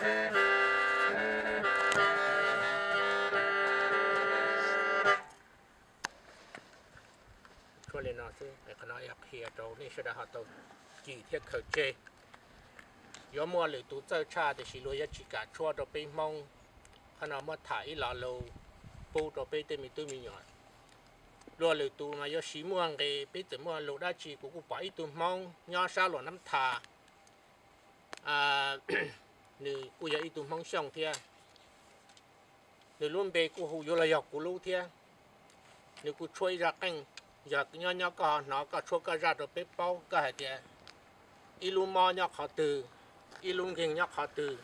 Tsuas li no xwb, qhov no yog qhia rau nej sawv daws ho tau cim thiab khaws tseg. Yuav muaj lwm tus txawj tshaj tiam sis luag yuav tsis kam tshuab rau peb Hmoob. Qhov no muab tham ib lo lus pub rau peb tej me tub me nyuam. Luag lwm tus mas yuav siv muaj nqis, peb txawm muaj lus dab tsi kuv kuj pom ib tug Hmoob nyob sab Luam Nab Thas, nws kuj yog ib tug Hmoob Xyooj thiab. Nws lub npe kuj hu yuav los yog kuv lub thiab. Nws kuj tshuab ib zaj qeej, yog nyob nyob koj ho hnov koj tshuab koj zaj rau peb paub, koj hais tias ib lub mob nyob qhov twg, ib lub nkeeg nyob qhov twg.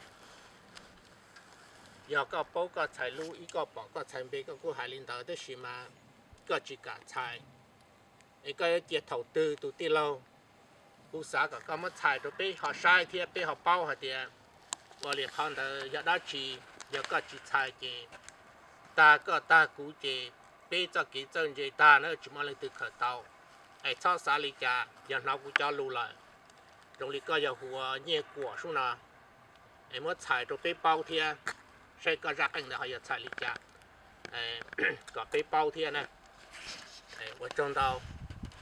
Yog koj paub koj txhais lub, ib koj pom koj txhais npe, koj kuj hais li ntawd tab sis mas koj tsis kam txhais. Es koj yuav cia thaum twg tus tij laug? Kuv xav kom koj muab txhais rau peb ho saib thiab peb ho paub hais tias ua li qhov ntawd yog dab tsi. Yog koj tsis txhais ces tag koj tag kuv ces peb txoj kev txawj ntse tag na, tsis muaj leej twg khaws tau. Es txhob xav li cas, yog hnov kuv cov lus lawm, zoo li koj yog hu ua Nyiaj Kuam Sub no, es muab txhais rau peb paub thiab, saib koj zaj qeej ntawd ho yog txhais li cas, kom peb paub thiab na. Ua tsaug ntau.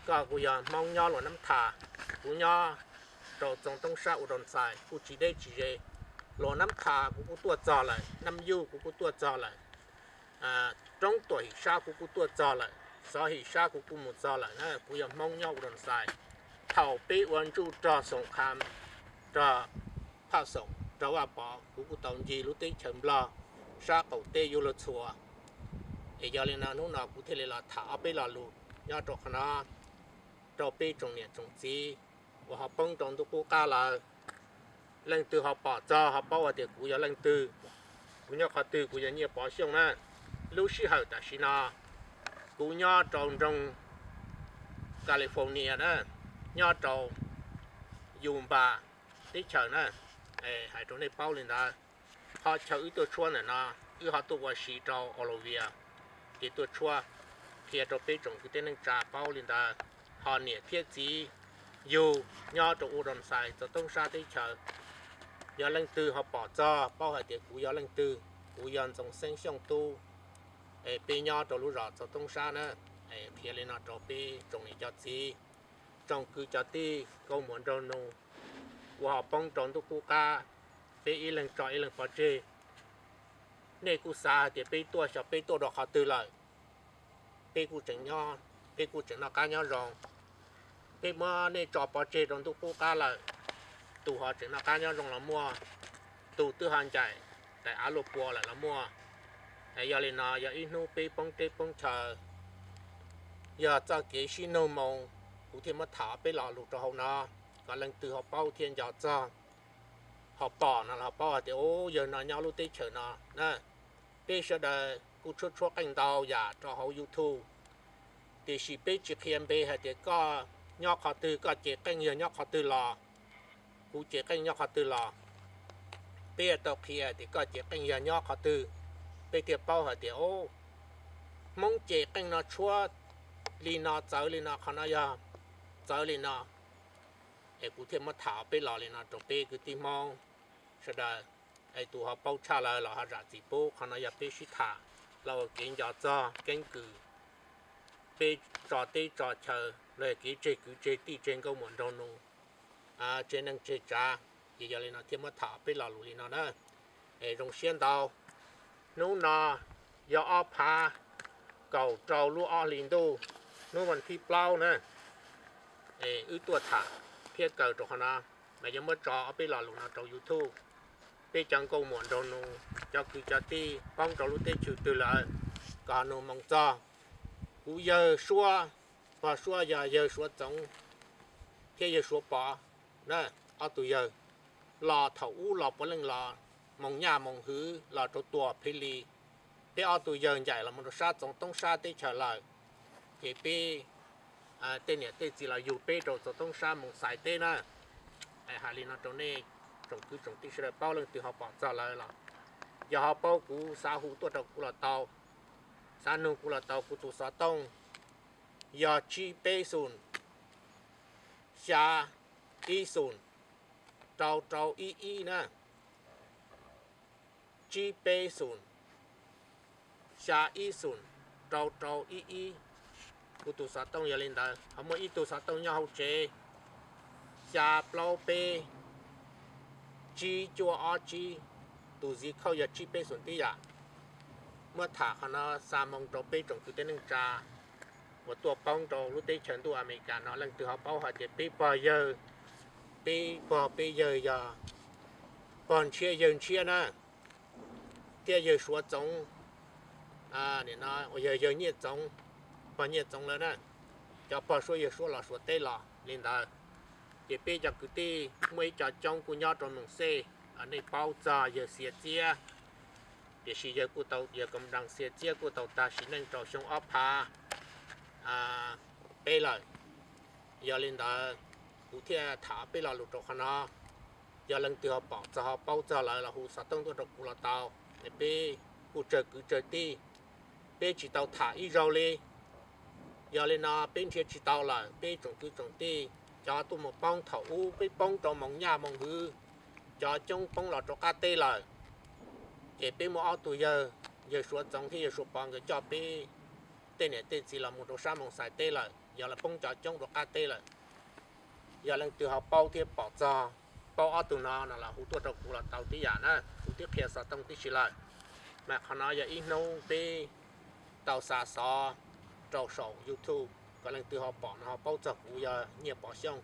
Koj kuj yog Hmoob nyob Luam Nab Thas, kuv nyob rau Txoos Toob Sab Ua Doo Xais, kuj tsis deb tsis ze. Luam Nab Thas kuv kuj tuaj txog lawm, Nab Yuj kuv kuj tuaj txog lawm, Roob Tuam Him Sab kuv kuj tuaj txog lawm, Xov Him Sab kuv kuj mus txog lawm na. Kuv yog Hmoob nyob Ua Doo Xais. Thaum peb ua ntsuj rog Xoom Kham, rog Phaj Xoom, rog Vaj Pov, kuv kuj tau ncig lub teb chaws Nplog sab qaum teb yuav luag txhua. Es yog li no hnub no kuv thiaj li los tham ob peb lo lus nyob rau qhov no rau peb tsoom niam tsoom txiv uas ho poob rau ntuj qub qab lawm. Leej twg ho pom txog ho paub hais tias kuv yog leej twg, kuv nyob qhov twg, kuv yog Nyiaj Pov Xyooj na. Lub sij hawm tam sim no kuv nyob rau nroog California na, nyob rau Yus Npas teb chaws na. Hais rau nej paub li ntawd, qhov chaw wb tuaj tshuab ntawm no, wb ho tuaj ua si rau Olavia, ces tuaj tshuab qhia rau peb tsoom kwv tij neej tsa paub li ntawd. Ho niam thiab txiv yug nyob rau Ua Doo Xais, Txoos Toob Sab teb chaws, yog leej twg ho pom txog paub hais tias kuv yog leej twg, kuv yog Ntxoov Xeeb Xyooj Tub, es peb nyob rau lub zos Txoos Toob Sab na. Qhia li no rau peb tsoom niam cov txiv, tsoom kwv cov tij, nkauj muam nraug nus uas ho poob rau ntuj qub qab, peb ib leeg tso ib leeg pov tseg. Nej kuj xav hais tias peb tuaj xyov peb tuaj dua qhov twg lawm. Peb kuj tseem nyob, peb kuj tseem noj qab nyob zoo. Peb muab nej tso pov tseg rau ntuj qub qab lawm, tus ho tseem noj qab nyob zoo los muaj, tus twb ho ncaim daim av luaj pua lawm los muaj. Yog li no yog ib hnub peb poob teb poob chaw, yog txoj kev sib nug moo, kuv thiaj muab tham peb lo lus rau hauv no, kom leej twg ho paub thiaj nco txog, ho pom no los ho paub hais tias, u, yawg no nyob lub teb chaws no na. Peb sawv daws kuj tshuab tshuab qeej ntau yam rau hauv YouTube, tiam sis peb tsis qhia npe hais tias koj nyob qhov twg, koj cev qeej yog nyob qhov twg los, kuv cev qeej nyob qhov twg los. Peb yuav tau qhia tias koj cev qeej yog nyob qhov twg, peb thiaj paub hais tias, u, Hmoob cev qeej no tshuab li no, txawv li no, qhov no yog txawv li no. Es kuv thiaj muab tham peb lo li no rau peb kwv tij Hmoob sawv daws. Es tus ho paub tshaj lawm los ho zam txim pub, qhov no yog peb sib tham los ua kev nco txog keeb kwm peb tso teb tso chaw, los yog kev tseg kwv tseg tij, tseg nkauj muam nraug nus, tseg neej tseg tsav. Ces yog li no thiaj muab tham peb lo lus li no na. Es zoo siab ntau, hnub no yog ob phav kaum rau lub ob hlis ntuj, hnub vas thib plaub na. Es wb tuaj tham thiab kaw rau qhov no, mas yuav muab tso ob peb lo lus no rau YouTube. Peb cov nkauj muam nraug nus, cov kwv cov tij poob rau lub teb chaws twg lawm, kom nug moo txog. Kuv yawg Suav, pog Suav yog yawg Suav Txoov thiab yawg Suav Pov na, ob tug yawg los thaum ub los puav leej los moo nyaj moo hwv los rau Tuam Phim Lis. Peb ob tug yawg ncaim los mus rau sab Txoos Toob Sab teb chaws lawm, ces peb tej niam tej txiv los yug peb rau Txoos Toob Sab mus xaiv teb na. Hais li no rau nej tsoom kwv tsoom tij sawv daws paub, leej twg ho pom txog lawm los yog ho paub kuv xav hu tuaj rau kuv los tau, xav nug kuv los tau. Kuv tus xov tooj yog tsib peb xoom, xya ib xoom, rau rau ib ib na. tsib peb xoom, xya ib xoom, rau rau ib ib. Kuv tus xov tooj yog li ntawd. Ho muaj ib tug xov tooj nyob hauv tsev, xya plaub peb, tsib cuaj ob tsib, tus zip code yog tsib peb xoom tib yam. Muab tham qhov no xa moo rau peb tsoom kwv tij neej tsa uas tuaj poob rau lub teb chaws ntuj Amelikas no, leej twg ho paub hais tias peb pog yawg, peb pog peb yawg yog pog Ntshiab yawg Ntshiab na, thiab yawg Suav Txoov, nim no uas yog yawg Nyiaj Txoov, pog Nyiaj Txoov lawm na, cov pog Suav yawg Suav los Suav teb los li ntawd. Ces peb cov kwv tij muaj ib co coob kuj nyob rau Moos Xej, nej paub txog yawg Xia Txiab, tiam sis yawg kuj tau, yawg Koom Nraas Xia Txiab kuj tau tag sim neej rau xyoo ob phav peb lawm. Yog li ntawd, kuv thiaj tham peb lo lus rau qhov no. Yog leej twg ho pom txog ho paub txog lawm los hu xov tooj tuaj rau kuv los tau. Peb kuj tsawg kwv tsawg tij, peb tsis tau tham ib zaug li. Yog li no peb nrhiav tsis tau lawm, peb tsoom kwv tsoom tij, cov tuaj mus poob thaum ub peb poob rau Moos Nyaj Moos Hwv, cov coob poob los rau qab teb lawm. Ces peb muaj ob tug yawg, yawg Suav Txoov thiab yawg Suav Pov nkawd coj peb tej niam tej txiv los mus rau sab Moos Xais teb lawm, yog lawv poob cov coob rau qab teb lawm. Yog leej twg ho paub thiab pom txog, paub ob tug no no los hu tuaj rau kuv los tau tib yam na, kuv twb qhia xov tooj tib si lawm. Mas qhov no yog ib hnub peb tau xa xov rau saum YouTube, kom leej twg ho pom no ho paub txog kuv yog Nyiaj Pov Xyooj,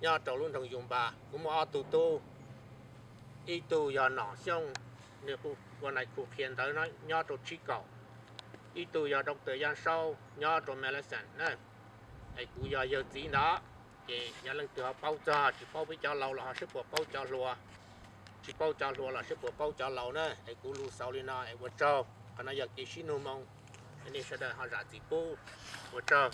nyob rau lub nroog Yus Npas. Kuv muaj ob tug tub, ib tug yog Nom Xyooj, nws ua nais khu qhia ntawv nyob rau Tsib Kaum, ib tug yog Doctor Yaj Saub nyob rau Malaysia na. Es kuv yog yawg txiv ntawd, ces yog leej twg ho paub txog, tsis paub peb cov laus los ho sib puas paub cov hluas, tsis paub cov hluas los sib puas paub cov laus na. Es kuv lus xaus li no es ua tsaug, qhov no yog kev sib nug moo, nej sawv daws ho zam txim pub, ua tsaug.